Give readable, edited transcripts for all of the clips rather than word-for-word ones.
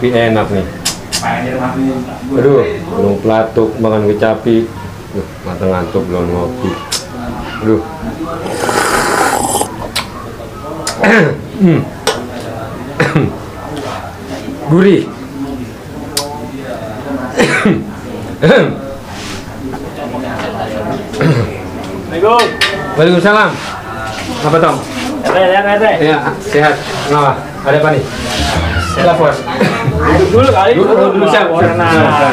kecapi enak nih. Aduh, belum pelatuk makan kecapi. Mata ngantuk belum ngopi. Aduh. Gurih. Assalamualaikum. Waalaikumsalam. Apa Tom? Iya, sehat. Kenapa? Ada apa nih? Lapor. Duduk dulu kali. Dulu siap.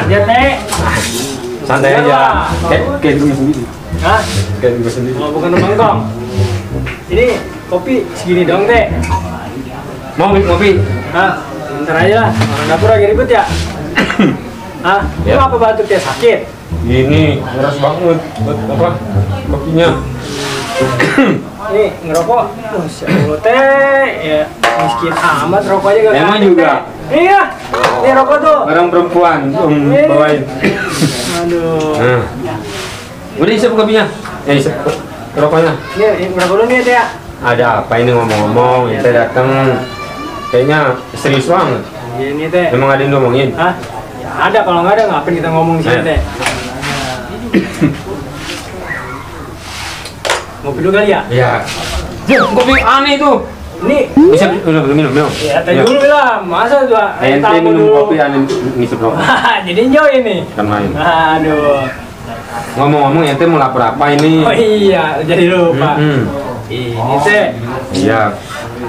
Lihat nek. Santai aja. Kayak gue sendiri. Hah? Kayak gue sendiri. Oh, bukan mangkong. Ini kopi segini dong teh. Mau ngopi? Hah? Bentar aja lah. Orang dapur lagi ribut ya. Hah? Ya. Lu apa batuk ya sakit? Ini keras banget. Apa? Kopinya. Ini ngerokok. Masya Allah teh. Ya miskin amat rokok aja gak. Emang kasih, juga? Teh. Iya. Ini rokok tuh. Barang perempuan. Bawain. Aduh. Nah. Udah isep kopinya? Ya isep rokoknya. Ini berapa dulu nih teh ya? Ada apa ini ngomong-ngomong? Ente dateng. Kayaknya serius banget. Ini teh. Emang ada yang ngomongin? Hah? Ya ada, kalau nggak ada ngapain kita ngomong di sini teh? Ngopi dulu kali ya? Iya. Kopi aneh tuh. Ini Bisa minum. ya tadi dulu lah, masa tuh Ente minum kopi aneh ngisep rokok. jadi enjoy ini. Kan main. Aduh. Ngomong-ngomong ente mau lapor apa ini? Oh iya, jadi lupa. Ini teh, Iya.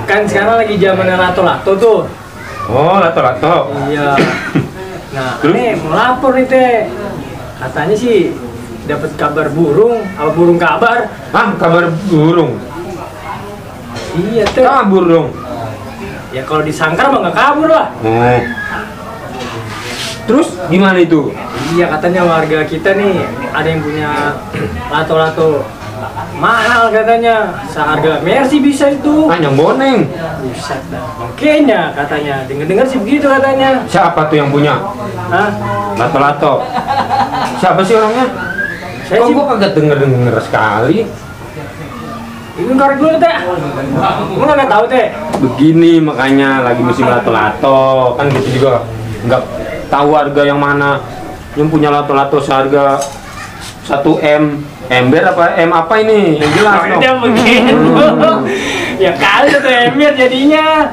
kan sekarang lagi zaman lato-lato tuh. Oh, lato-lato. Iya. Nah, Terus? ini mau lapor nih teh. Katanya sih dapat kabar burung, apa burung kabar? Ah, kabar burung. Iya teh. Kabur dong. Ya kalau disangkar mah nggak kabur lah. Oh. Terus gimana itu? Iya katanya warga kita nih ada yang punya lato-lato mahal katanya, seharga Mercy bisa itu. Ah, yang boneng. Buset dah. Makanya katanya, dengar-dengar sih begitu katanya. Siapa tuh yang punya? Hah? Lato-lato. Siapa sih orangnya? Saya Kok sih gua kagak denger sekali. ini korek dulu teh. Lu nggak tahu teh? Begini makanya lagi musim lato-lato. Kan gitu juga nggak tahu harga yang mana. Yang punya lato-lato seharga 1 M. Ember apa M apa ini? Yang jelas dong. Udah begitu. Ya kali tuh ember jadinya.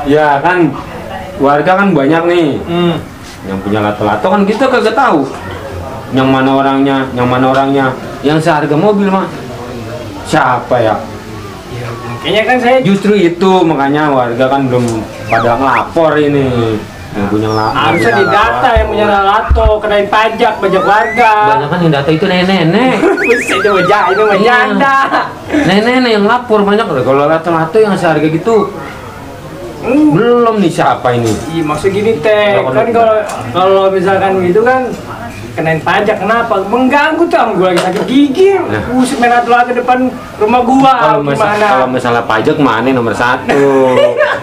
Ya kan warga kan banyak nih. Yang punya lato-lato kan kita kagak tahu. Yang mana orangnya, yang seharga mobil mah. Siapa ya? Ya, makanya kan saya Justru itu makanya warga kan belum pada ngelapor ini. Yang punya harusnya didata yang punya lato, kenain pajak warga. Banyak kan yang data itu nenek-nenek. Buset, itu mah janda. Nenek-nenek yang lapor banyak. Kalau lato-lato yang seharga gitu belum nih siapa ini? Iya maksud gini teh, kan kalau misalkan gitu kan kenain pajak, kenapa? Mengganggu tuh, gue lagi sakit gigi, buset main lato-lato depan rumah gua. Kalau masalah pajak mana nomor 1?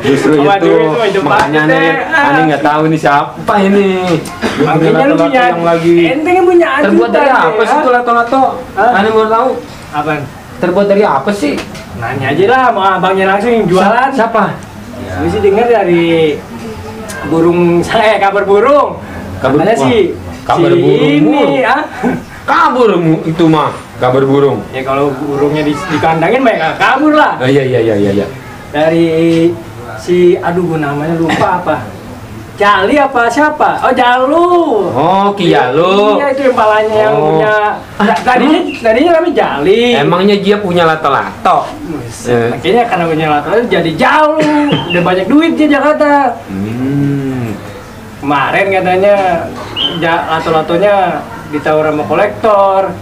Justru itu makanya nih aneh nggak tahu ini siapa ini. Makanya lu punya yang lagi ente yang punya ajudan. terbuat dari apa sih tuh lato-lato? Aneh mau tahu. Apaan? Terbuat dari apa sih? Nanya aja lah sama abangnya langsung yang jualan. Siapa? Gue sih dengar dari burung kabar burung. Katanya sih kabar burung. Kabur itu mah kabar burung. Ya kalau burungnya dikandangin mah ya kabur lah. Iya. Dari si gue namanya lupa apa. Jali apa siapa? Oh Jalu. Oh Kijalu. Iya itu yang palanya yang punya. Tadinya namanya Jali. Emangnya dia punya lato-lato? Makanya karena punya lato jadi Jalu. Udah banyak duit dia Jakarta. Kemarin katanya lato-latonya ditawar sama kolektor.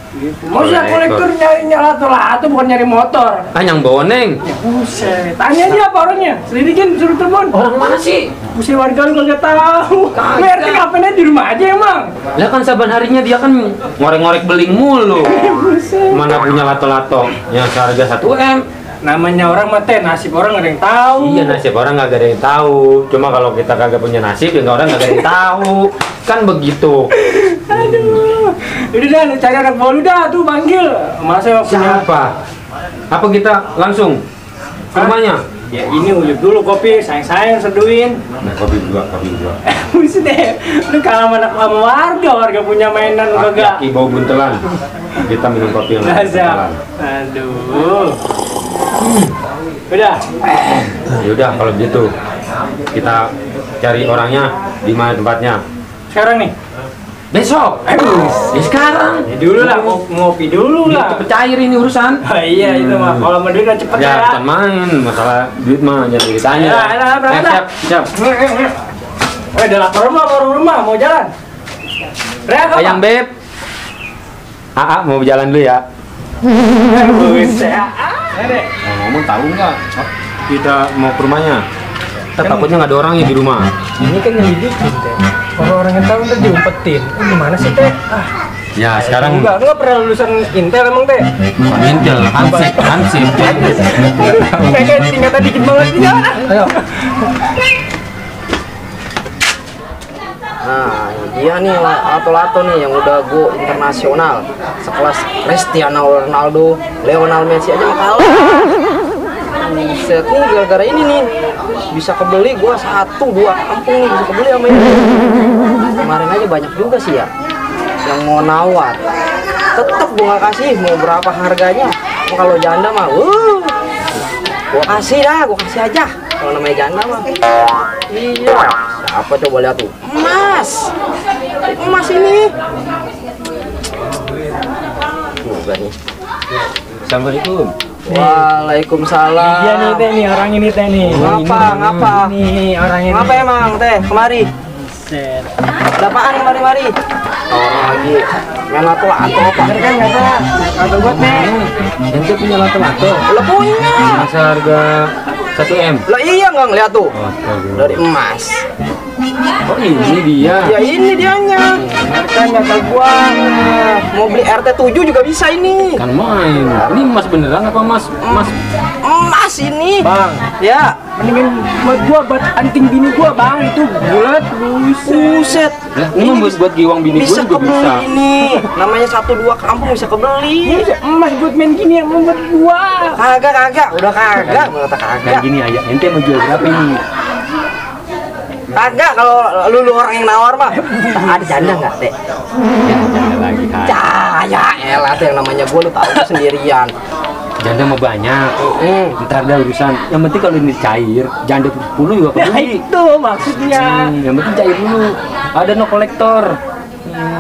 Gitu. Maksudnya kolektor nyari lato-lato bukan nyari motor. Ah yang boneng. Ya buset. Tanya aja apa orangnya. Selidikin suruh telepon. Orang mana sih? Buset warga lu kagak tahu. Mereka ngapain aja di rumah aja emang. Lah kan saban harinya dia kan ngorek-ngorek beling mulu. Buset. Mana punya lato-lato yang seharga 1 M. Namanya orang mah teh, nasib orang nggak ada yang tahu. Iya nasib orang nggak ada yang tahu. Cuma kalau kita kagak punya nasib ya orang nggak ada yang tahu. Kan begitu. Aduh. Udah dah, lu cari anak bolu dah tuh panggil. Masa punya Siapa? Apa kita langsung ke rumahnya? Ya ini uyuk dulu kopi, sayang-sayang seduhin. Nah, kopi dua. Buset deh, lu kalah sama warga punya mainan lu kagak. Laki bau buntelan. Kita minum kopi yang buntelan. Aduh. Udah. Yaudah kalau gitu kita cari orangnya di mana tempatnya. Sekarang nih. Besok. Ya sekarang. Ya dulu lah, ngopi dulu lah. Cepet cair ini urusan. Iya itu mah. Kalau mau duit kan cepet Ya, ya. bukan main, masalah duit mah jangan ditanya. Ya, berangkat. Siap. Udah lapar rumah, mau jalan. Berangkat. Sayang Beb. Mau jalan dulu ya. Buset. Ngomong tahu nggak? Kita mau ke rumahnya. Takutnya nggak ada orangnya di rumah. Ini kan yang dibikin teh. Orang yang tahu ntar diumpetin. Gimana sih teh? Ya sekarang Enggak pernah lulusan Intel emang teh. bukan Intel, Hansip. Kayak tingkatan dikit banget ya. Ayo. Nah, dia nih lato-lato nih yang udah go internasional sekelas Cristiano Ronaldo, Lionel Messi aja mah kalah. Buset nih gara-gara ini nih bisa kebeli gua 1-2 kampung nih bisa kebeli sama ini. Kemarin aja banyak juga sih ya yang mau nawar. Tetep gua nggak kasih, mau berapa harganya. Kalau janda mah, gua kasih aja. Kalau namanya janda mah. Iya. Apa coba lihat tuh? Emas ini. Juga nih. Assalamualaikum. Waalaikumsalam. Iya nih teh nih orang ini teh nih. Ngapa? Nih orang ini. Ngapa emang teh? Kemari. Set. Ada apaan kemari? Orang lagi main lato atau apa? Bener kan nggak salah. Atau buat teh. Ente punya lato-lato. Lo punya. Masa harga 1M. Lah iya nggak ngeliat tuh. Astaga. Dari emas. Oh ini dia. Ya ini dianya. Makanya kalau gua mau beli RT 7 juga bisa ini. Kan main. Ini emas beneran apa emas? Emas ini. Bang, Ya. mendingan buat anting bini gua bang itu bulat Buset. Lah, ini buat giwang bini gue Bisa juga kebeli bisa. ini. Namanya 1-2 kampung bisa kebeli. emas buat main gini yang membuat gua. Kagak. Udah kagak. Gua kata Kayak kagak. gini aja. Ente mau jual berapa ini? Kagak kalau lu orang yang nawar mah. Ada janda nggak teh? Janda lagi. Ya elah tuh yang namanya gua lu tahu sendirian. Janda mau banyak. Ntar ada urusan. Yang penting kalau ini cair, janda 10 juga Ya kebeli. itu maksudnya. Yang penting cair dulu. Ada no kolektor.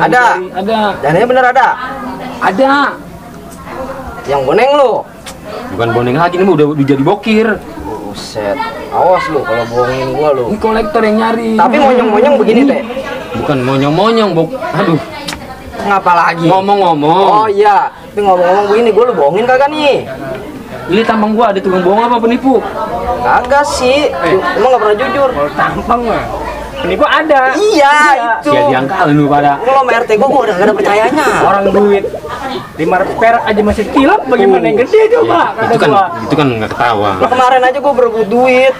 Ada. Ada. Jandanya bener ada. Ada. Yang boneng lu. Bukan boneng lagi, ini udah jadi bokir. Buset. Awas lu kalau bohongin gua lu. Ini kolektor yang nyari. Tapi monyong-monyong begini teh. Bukan monyong-monyong, Bok. Aduh, Ngapa lagi? ngomong-ngomong. Oh iya. Tapi ngomong-ngomong begini gua lu bohongin kagak nih? Ini tampang gua ada tukang bohong apa penipu? Kagak sih. Emang nggak pernah jujur. Kalau tampang mah. Penipu ada. Iya itu. Ya diangkal lu pada. Kalau sama RT gua udah gak ada percayanya. Orang duit 500 perak aja masih tilap, bagaimana yang gede coba? Ya, itu kan nggak ketawa. Lah kemarin aja gua berebut duit.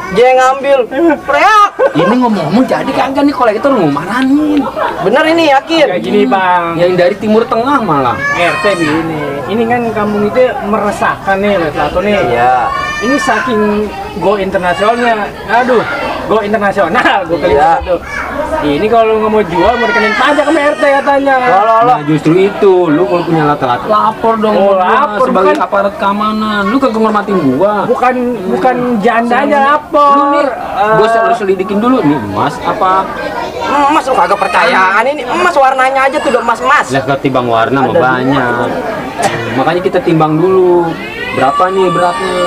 Dia yang ngambil. Preak. Ini ngomong-ngomong jadi kagak nih kolektor mau marahin. Bener ini yakin? Kayak gini bang, Yang dari Timur Tengah malah. RT begini. Ini kan kampung itu meresahkan nih, satu nih. Iya. Ini saking go internasionalnya, aduh, go internasional, go kali Iya. satu. Ini kalau nggak mau jual mau dikenain pajak sama RT katanya. Nah justru itu, lu kalau punya latar-latar lapor dong Oh, sama gua lapor, sebagai bukan- aparat keamanan. Lu kagak ngormatin gua. Bukan janda aja lapor. Lu nih, gua selalu selidikin dulu nih emas apa. Emas lu kagak percayaan ini emas warnanya aja tuh udah emas-emas. Lah ketimbang warna mah Ada banyak. Makanya kita timbang dulu. Berapa nih beratnya?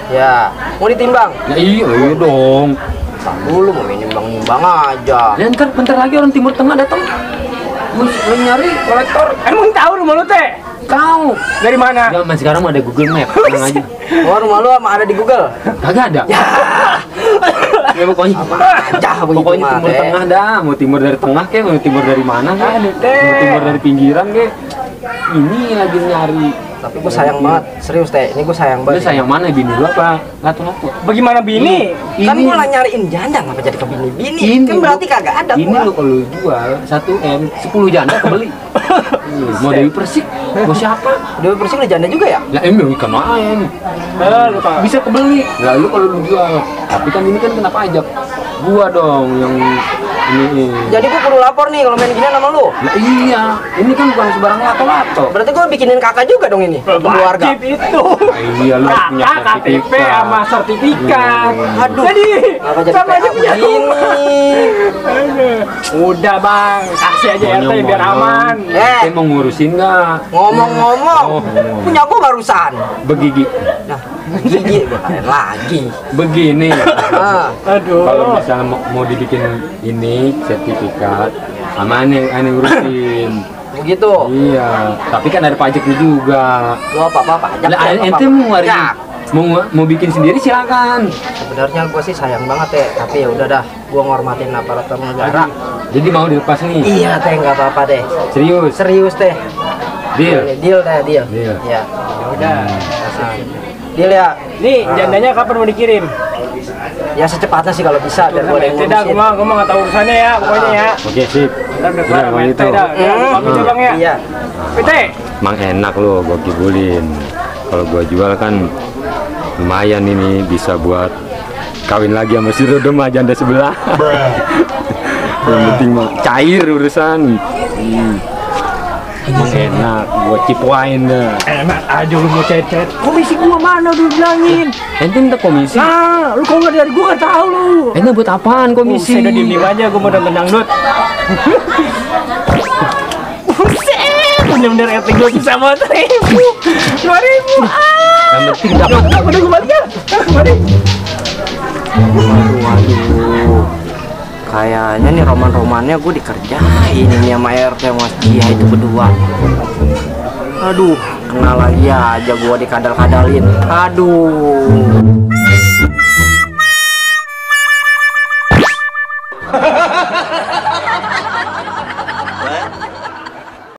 Ya, mau ditimbang? Ya iya dong. Tak dulu mau nimbang-nimbang aja. Dan ntar bentar lagi orang Timur Tengah datang. Mau nyari kolektor. Emang tahu rumah lu teh? Tahu. Dari mana? Zaman sekarang mah ada Google Map. Tenang aja. Oh, rumah lu sama ada di Google. Kagak ada. Ya pokoknya. Aja begitu Pokoknya mah, timur Teh. tengah dah, mau timur dari tengah kek, mau timur dari mana kek, Aduh, Teh. mau timur dari pinggiran kek. Ini lagi nyari Tapi gue sayang banget, serius teh. Ini gue sayang Lu banget. sayang mana, bini lu apa lato-lato? Bagaimana bini? Kan gue lah nyariin janda, ngapa jadi ke bini-bini? Ini Kan berarti lu- kagak ada Ini gua. lu kalau jual 1M 10 janda kebeli. Mau Dewi Persik, mau siapa? Dewi Persik udah janda juga ya? Lah emang ikan lain. Lupa. Bisa kebeli. Lah lu kalau lu jual, tapi kan ini kan kena pajak. Gua dong yang ini. Jadi gue perlu lapor nih kalau main gini sama lu. Lah iya, ini kan bukan sebarang lato-lato. Berarti gue bikinin kakak juga dong ini, keluarga. Wajib itu. Iya lu punya Kakak KTP sama sertifikat. Aduh. Jadi Kenapa jadi sama aja PA punya begini? rumah. Udah bang, kasih aja RT biar aman. Ente mau ngurusin nggak? Ngomong-ngomong, Oh. punya gue barusan. Begigi, Nah, gigi lagi. begini. Ah, Aduh. Kalau misalnya mau dibikin ini sertifikat, sama aneh urusin. begitu. Iya, tapi kan ada pajaknya juga. Lu apa-apa pajak. Lah ya, ente apa-apa. mau hari Ya, mau bikin sendiri silakan. sebenarnya gue sih sayang banget ya, tapi ya udah dah, gue ngormatin aparatur negara. Jadi mau dilepas nih. Iya teh, nggak apa-apa deh. Serius. Serius teh. Deal. Deal deh, deal. Deal. Ya. Udah. Deal ya. Nih jandanya kapan mau dikirim? Ya secepatnya sih kalau bisa biar gue yang Tidak, ngurusin. gue mau nggak tahu urusannya ya, pokoknya ya. Oke, sip. Udah Udah, kelar kalau sama gitu. ente dah. Ya, pamit ya bang ya. Iya. Pite. Mang enak lo gua kibulin. Kalau gua jual kan lumayan ini bisa buat kawin lagi sama si Rodo mah janda sebelah. Yang penting mah cair urusan. Emang enak, gua cipuain dah. Enak aja lu mau cecet. Komisi gua mana udah bilangin. Ente minta komisi? Nah, lu kalau nggak dari gua nggak tahu lu. Ente buat apaan komisi? Udah diem aja, gua mau denger dangdut. Buset, bener-bener RT gua bisa mau 1.000, 2.000. Yang penting dapat. Udah gua balik ya. Mari. Waduh. Kayaknya nih roman-romannya gue dikerjain ini sama RT sama Cia itu berdua. Aduh, kenal lagi aja gue dikadal-kadalin. Aduh.